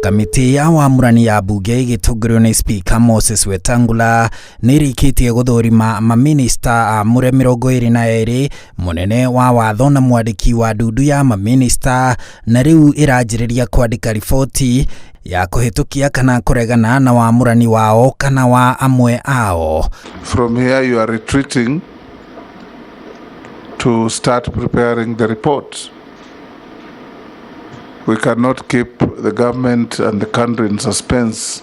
Kamĩtĩ ya wamũrani ya mbunge ĩgĩtongorio nĩ Speaker Moses Wetangula nĩ ĩrĩkĩtie gũthũrima mamĩnĩsta amũre 22, mũnene wa watho na mwandĩki wa ndundu ya mamĩnĩsta, na rĩu ĩranjĩrĩria kwandĩka riboti ya kũhĩtũkia kana kũregana na wamũrani wao kana wa amwe ao. From here you are retreating to start preparing the report. We cannot keep the government and the country in suspense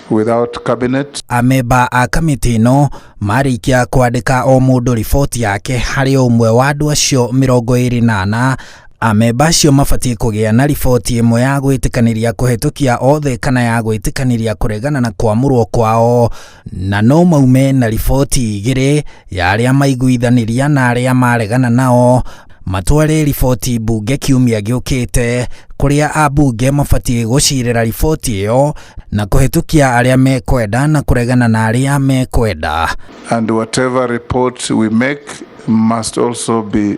without cabinet. Amemba a kamĩtĩ ĩno marĩkia kwandĩka o mũndũ riboti yake harĩ o ũmwe wa andũ acio 24. Amemba acio mabatiĩ kũgĩa na riboti ĩmwe ya gwĩtĩkanĩria kũhĩtũkia othe kana ya gwĩtĩkanĩria kũregana na kwamũrwo kwao, na no maume na riboti 2 ya arĩa maiguithanĩria na arĩa maregana nao, matware riboti mbunge kiumia gĩũkĩte, kũrĩa ambunge mabatiĩ gũcirĩra riboti ĩyo na kũhĩtũkia arĩa mekwenda na kũregana na arĩa mekwenda. And whatever report we make must also be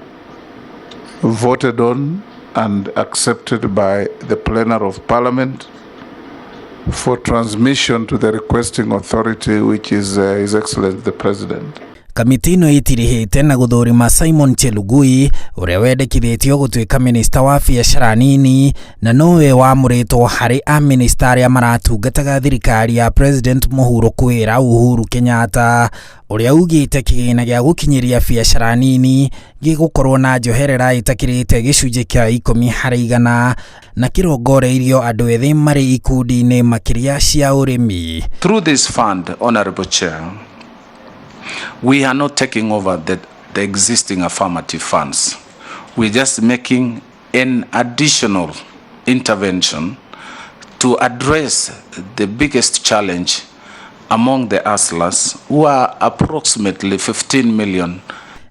voted on and accepted by the plenary of parliament for transmission to the requesting authority, which is His Excellency the President. Kamĩtĩ ĩno ĩtirihĩte na gũthũrima Simon Chelugui, ũrĩa wendekithĩtio gũtuĩka minista wa biacara nini na nowe wamũrĩtwo harĩ amĩnĩsta arĩa maratungataga thirikari ya President mũhuro kwĩra Uhuru Kenyatta, ũrĩa ugĩte kĩgĩna gĩa gũkinyĩria biacara nini gĩgũkorwo na njoherera ĩtakĩrĩte gĩcunjĩ kĩa 10% na kĩrongoreirio andũ ethĩ marĩ ikundi-inĩ makĩria cia ũrĩmi. Through this fund, Honorable Chair, we are not taking over the existing affirmative funds. We're just making an additional intervention to address the biggest challenge among the hustlers, who are approximately 15 million.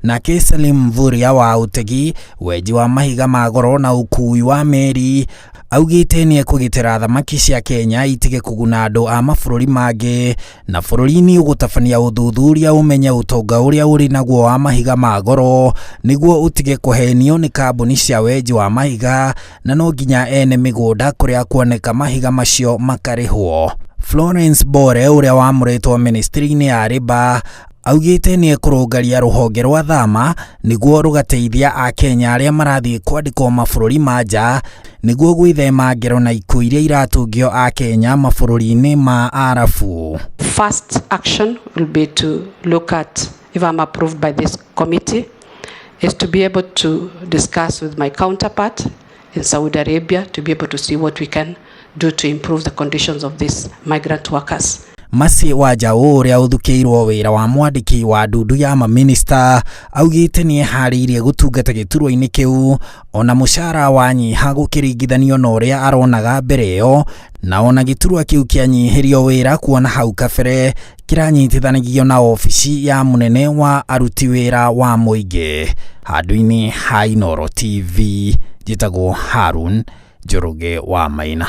Nake Salim Mvurya wa ũtegi, wenji wa mahiga ma goro na ũkui wa meri augĩte nĩ ekũgitĩra thamaki cia Kenya itige kũguna andũ a mabũrũri mangĩ, na bũrũri-inĩ ũgũtabania ũthuthuria ũmenye ũtonga ũrĩa ũrĩ naguo wa mahiga ma goro nĩguo ũtige kũhenio nĩ kambuni cia wenji wa mahiga, na no nginya ene mĩgũnda kũrĩa kuoneka mahiga macio makarĩhwo. Florence Bore, ũrĩa wamũrĩtwo ministry-inĩ ya Labour, augĩte nĩ ekũrũngaria rũhonge rwa thama nĩguo rũgateithia akenya arĩa marathiĩ kwandĩkwo mabũrũri ma nja nĩguo gwĩthema ngero na ikuũ iria iratungio akenya mabũrũri-inĩ ma Arabu. First action will be to look at, if I'm approved by this committee, is to be able to discuss with my counterpart in Saudi Arabia to be able to see what we can do to improve the conditions of these migrant workers. Mercy Wanjaũ, ũrĩa ũthukĩirwo wĩra wa mwandĩki wa ndundu ya mamĩnĩsta, augĩte nĩ eharĩirie gũtungata gĩturwa-inĩ kĩu ona mũcara wanyiha gũkĩringithanio na ũrĩa aronaga mbere ĩyo, na ona gĩturwa kĩu kĩanyihĩrio wĩra kuona hau kabere kĩranyitithanagio na obici ya mũnene wa aruti wĩra wa mũingĩ. Handũ-inĩ ha Inooro TV, njĩtagwo Harun Njoroge wa Maina.